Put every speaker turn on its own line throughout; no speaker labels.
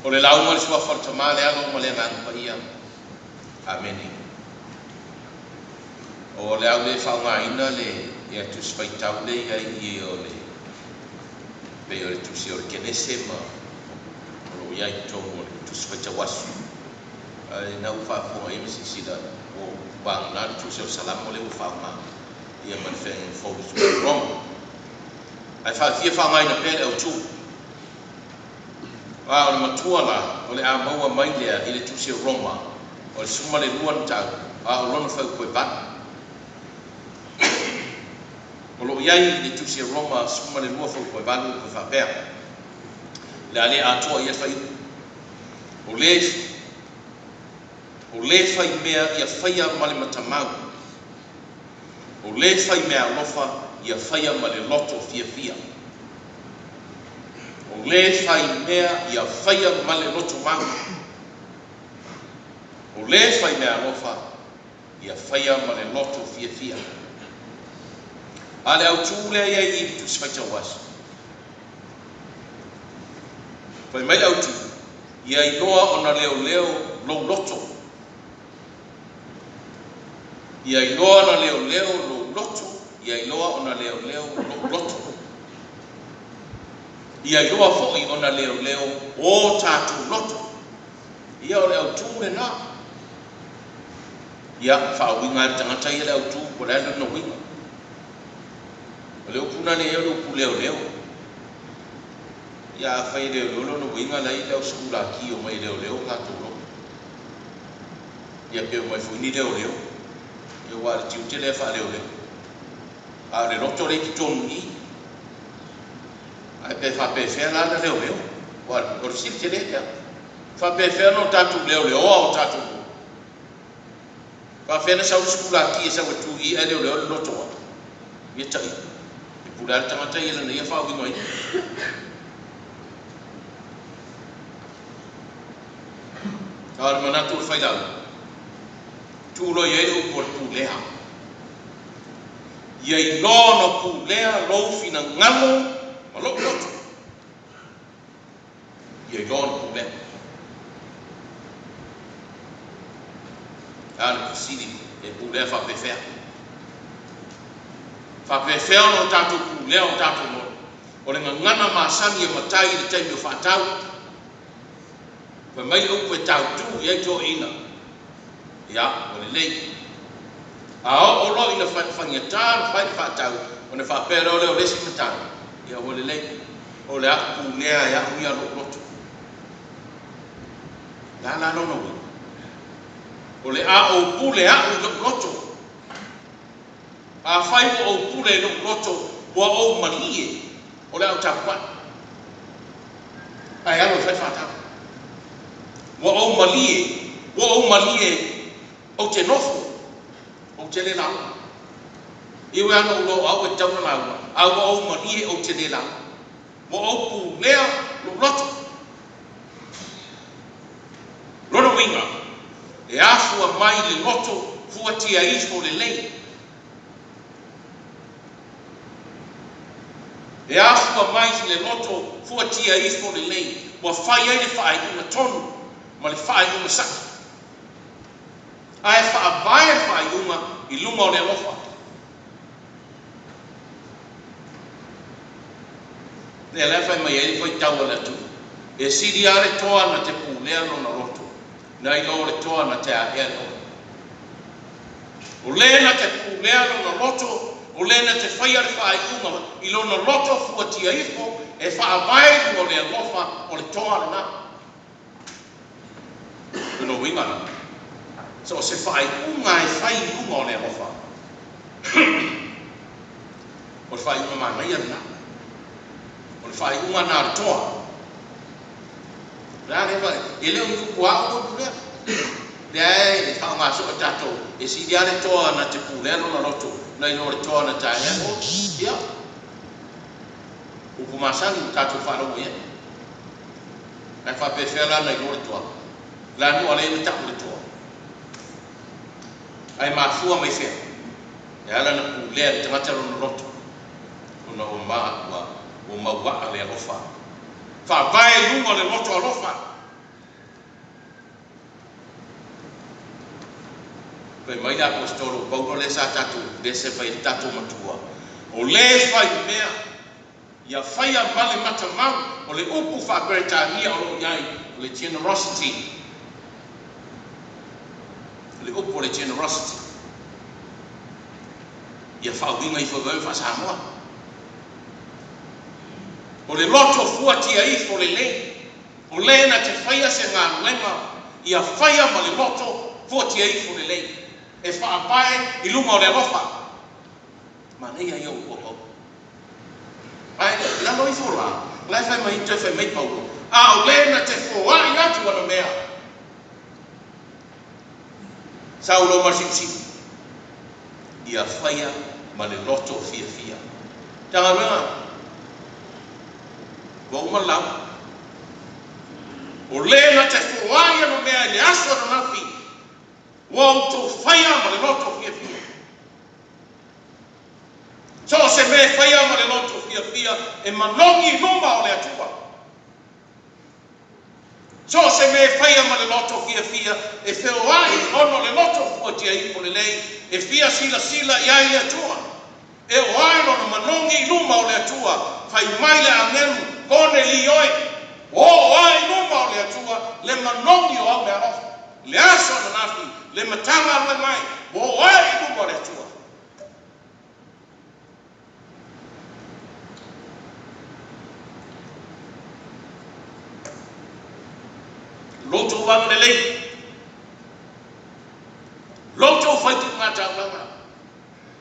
O le lauga i le Suafa o le Tama, le Alo ma le Agaga Paia. Amene. O le a ou le faaaogaina le ia Tusi Faitau lea i ai i o le pei o le Tusi o le Kenese ma o lo o i ai i totonu o le Tusi Faitau Aso. Ae na ua faafofoga i ai ma silasila ua vagana le Tusi o le Salamo lea ua faaaoga ia ma le Feagaiga Fou i le Tusi o Roma. Ae fia faaaogaina pea le autu. A o le matua la, o le a maua mai lea i le Tusi o Roma, o le 12 mataupu, a o lona fuaiupu e 8. O lo o i ai i le Tusi a Roma 12 fuaiupu e 8 upu e faapea, O le a le atoa i ai le fuaiupu, o le, o le fai mea ia faia ma le matamau, o le fai meaalofa ia faia ma le loto fiafia. O le fai mea ia faia ma le loto mau. O le fai meaalofa ia faia ma le loto fiafia. A le autu lea i ai i le Tusi Faitau Aso. Fai mai le autu, ia iloa ona leoleo lou loto. Ia iloa ona leoleo lou loto. Ia iloa ona leoleo lou loto. Ia iloa foi ona leoleo o tatou loto. Ia o le autu lena. Ia, faauiga lava e le tagata ia le autu, po o le a lona uiga. O le upu lena lea o le upu leoleo. Ia afai e leoleo lona uiga la e i ai le au sikulaki e omai e leoleo o tatou loto. Ia pe omai foi ni leoleo. Ia aua o le tiute lea faaleoleo. A o le loto lea i totonu i i. Ae pe faapefea la na leoleo? Aua o le fesili tele lea. Faapefea ona o tatou leoleoa o tatou loto? Faapefea na sau le sikulaki e sau e tu i i ae leoleo le loto ai? Ia taia. E pule lava le tagata ia i lana ia faauigaina. A o le manatu o le failauga, tuu loa i ai le upu o le pulea. Ia iloa ona pulea lou finagalo ma lou loto. Ia iloa ona pulea. A o le fesili, e pulea faapefea? Faapefea ona o tatou pulea o tatou loto? O le gagana masani e matai i le taimi o faatau. Fai mai le upu e tautu i ai toeaiina. Ia, ua lelei. A oo loa ina faigata ona fai le faatau, ona faapea loa lea o le isi matai, ia ua lelei, o le a ou pulea e au ia lou loto. O le a la lona uiga? O le a ou pule au i lou loto. Afai ua ou pule i lou loto, ua ou malie, o le a ou tapuai. Ae alu e fai faatau. Ua ou malie, ua ou malie, ou te nofo, ou te le lauga. E ui lava na ou iloa o au e tatau ona lauga, a ua ou malie, ou te le lauga. Ua ou pulea lou loto. Lona uiga, e afua mai le loto fuatia ifo lelei. E afua mai le loto fuatia ifo lelei ua fai ai le faaiuga tonu ma le faaiuga saʻi. Ae faavae le faaiuga i luga o le alofa. Lea la e fai mai ai le faitau a le atunuu, E sili lava le toa na te pulea lona loto, nai lo le toa na te aea le oe. O le na te pulea lona loto, o le na te faia le faaiuga i lona loto fuatia ifo e faavae i luga o le alofa o le toa lena. O lona uiga la, so o se faaiuga e fai i luga o le alofa, o le faaiuga manaia lena. O le faaiuga lena a le toa. O le a lea, e le o ni upu a au le upu lea. Lea e faaaoga soo e tatou, e sili lava le toa na te pulea lona loto, nai lo le toa na taea le oe. Ia, upu masani ua tatou faalogo i ai. Ae faapefea la ona iloa le toa? La nua lea na tau le toa. Ae mafua mai fea? E ala ona pulea e le tagata lona loto, ona ua ma, ua, ua mauaa le alofa. Faavae i luga o le loto alofa. Fai mai le Aposetolo o Paulo lea sa tatou, lea sa fai ai le tatou matua, o le fai mea ia faia ma le matamau, o le upu faa-Peretania o lo o i ai, o le generosity. O le upu o le generosity. Ia faauiga ifo i faa-Samoa. O le loto fuatia ifo lelei, o le na te faia se galuega, ia faia ma le loto fuatia ifo lelei, e faavae i luga o le alofa. Manaia ia upu a Paulo. Ae i lalo ifo la, la e fai mai, toe fai mai Paulo, a o le na te foai atu ana mea. Saulo ma le siusiu, ia faia ma le loto fiafia. Matagaluega, ua uma le lauga. O le na te foai ana mea i le aso ananafi, ua outou faia ma le loto fiafia. So o se mea e faia ma le loto fiafia e manogi i luma o le Atua. So o se mea e faia ma le loto fiafia e feoai ona o le loto fuatia ifo lelei e fia silasila i ai le Atua. E oo ai lona manogi i luma o le Atua, fai mai le agelu, Koneli oe, ua oo ai i luma o le Atua le manogi o au meaalofa. Le aso ananafi, le Matagaluega ai, ua oo ai i luma o le Atua. Lo outou agalelei, lo outou faituga taulaga,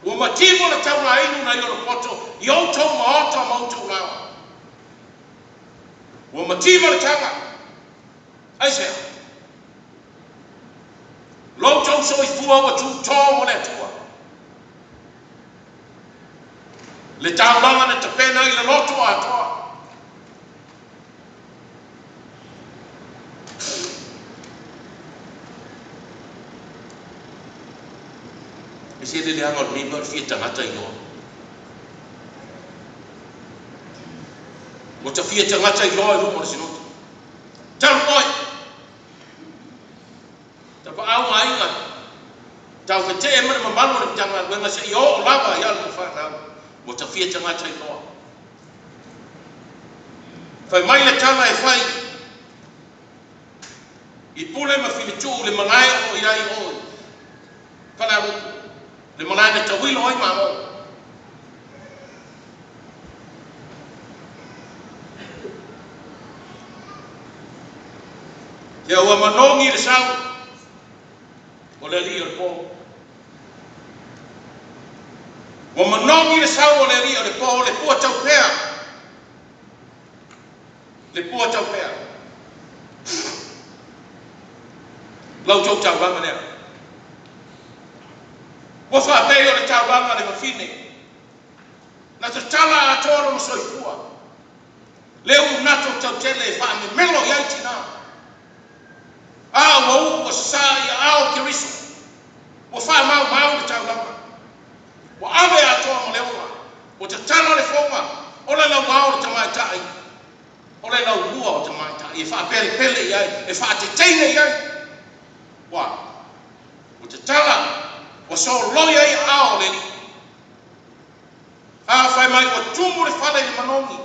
ua mativa le taulainu nai ona poto i outou maota ma outou laoa. Ua mativa le taga, aisea? Lo outou soifua ua tutō mo le Atua. Le taulaga na tapena i le loto atoa. E se le leaga o lenei mea o le fia tagata iloa. Ua ta fia tagata iloa i luma o le sinota. Talu oe! Tapaau ma aiga, taufetee ma le mamalu o le Matagaluega seia oo lava i alo ma fanau, ua tafia tagata iloa. Fai mai le tala e fai i Pule ma Filituu le malae o lo o i ai o i Falealupo, le malae na tauilo ai Malo. Ia ua manogi le sau o le alii o le po. Ua manogi le sau o le alii o le po, le pua taupea. Le pua taupea. Lau tou taulaga lea. Ua faapei o le taulaga a le fafine. Na tatala atoa lona soifua. Le unato tautele e faamemelo i ai tina. A ua uu ua sasā i aao o Keriso. Ua faamaumau le taulaga. Ua ave atoa ma le ola. Ua tatala le foga o le lauao o le tamaitai, o le laulua o tamaitai e faapelepele i ai, e faateteine i ai. Ua ua tatala, ua soloi ai aao o le Alii. A fai mai ua tumu le fale i le manogi,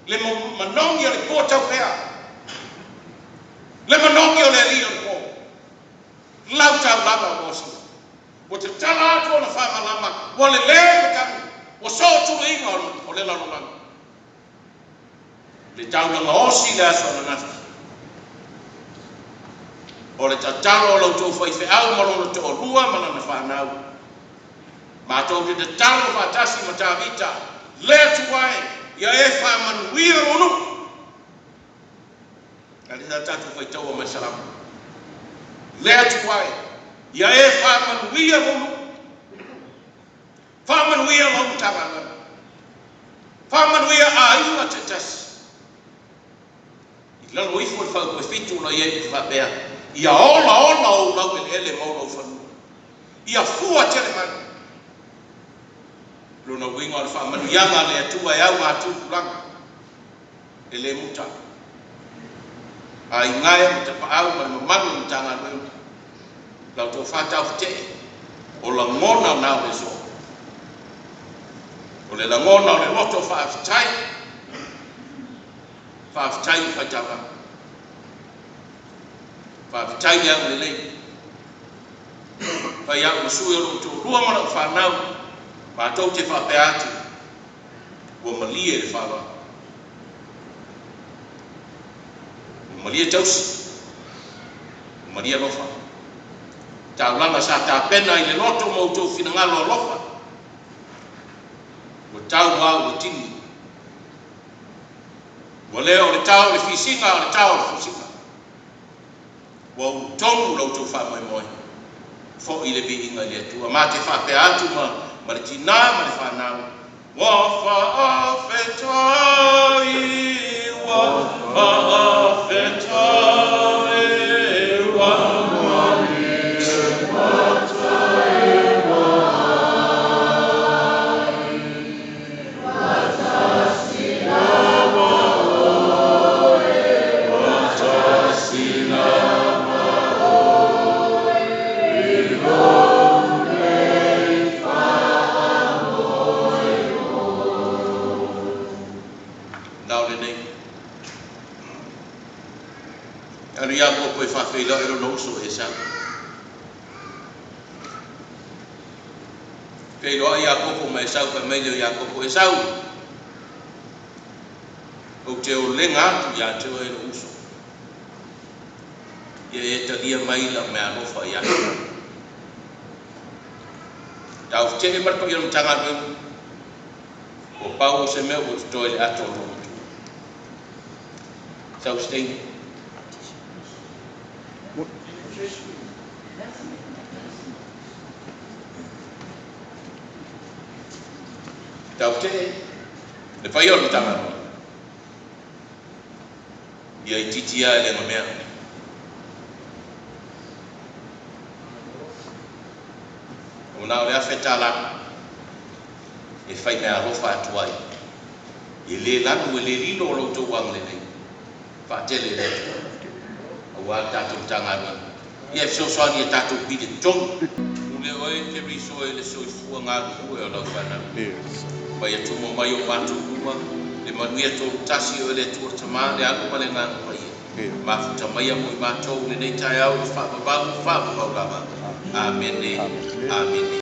le manogi o le pua taupea, le manogi o le alii o le po, lau taulaga ua osia. Ua tatala atu ona faamalama, ua lelei matagi, ua soo tuluiga o le lalolagi. Le taulaga osi i le aso ananafi. O le tatalo a lo outou faifeau ma lona toalua ma lana fanau. Matou te tatalo faatasi ma Tavita, le Atua e, ia e faamanuia lou nuu. A lea sa tatou faitaua mai le Salamo. Le Atua e, ia e faamanuia lou nuu. Faamanuia lau Matagaluega. Faamanuia aiga taitasi. I lalo ifo o le faaupu e fitu o lo o i ai upu faapea, Ia olaola ou laueleele ma ou laufanua. Ia fua tele mai. Lona uiga o le faamanuiaga a le Atua e augatupulaga, e le muta. Aiga e ma tapaau ma le mamalu o le Matagaluega, la outou faataufetee. O lagona na o le aso. O le lagona o le loto faafetai, faafetai i faitaulaga, faafetai le agalelei. Fai au ma sui o lou toalua ma lau fanau, matou te faapea atu, ua malie le faaaloalo. Ua malie tausi, ua malie alofa. Taulaga sa tapena i le loto ma outou finagalo alofa, ua tau lava ua tini. Ua le o le tao o le fisiga, a o le tao o le fusiga. Ua ulutonu la outou faamoemoe, foi le viiga i le Atua. Ma te faapea atu ma le tinā ma le fanau, ua faafetai, ua faafetai, ua malie Na o lenei. Alu Iakopo e faafeiloai lona uso o Esau. Feiloai Iakopo ma Esau, fai mai lea o Iakopo, Esau, ou te olega atu ia te oe lou uso. Ia e talia mai lau meaalofa ia te oe. Taufetee ma le paia o le Matagaluega, ua pau o se mea ua totoe le ato o lou matua. Sau se taimi. Taufetee le paia o le Matagaluega. Ia itiiti lava e le gamea. Ua na o le $1,000 e fai meaalofa atu ai. E le lanu e le lilo o lo outou agalelei. Faatele e le Atua. Aua le tatou Matagaluega. Ia e fesoasoani i tatou pili totogi. Pule oe Keriso e le soifua galulue o lau fanau. Mai atumo mai o matou luma, le manuia tolu tasi o le Atua Tama, le Alo ma le Agaga Paia. Mafuta maia mo i matou lenei taeao i le faavavau, faavavau lava. Amene, amene.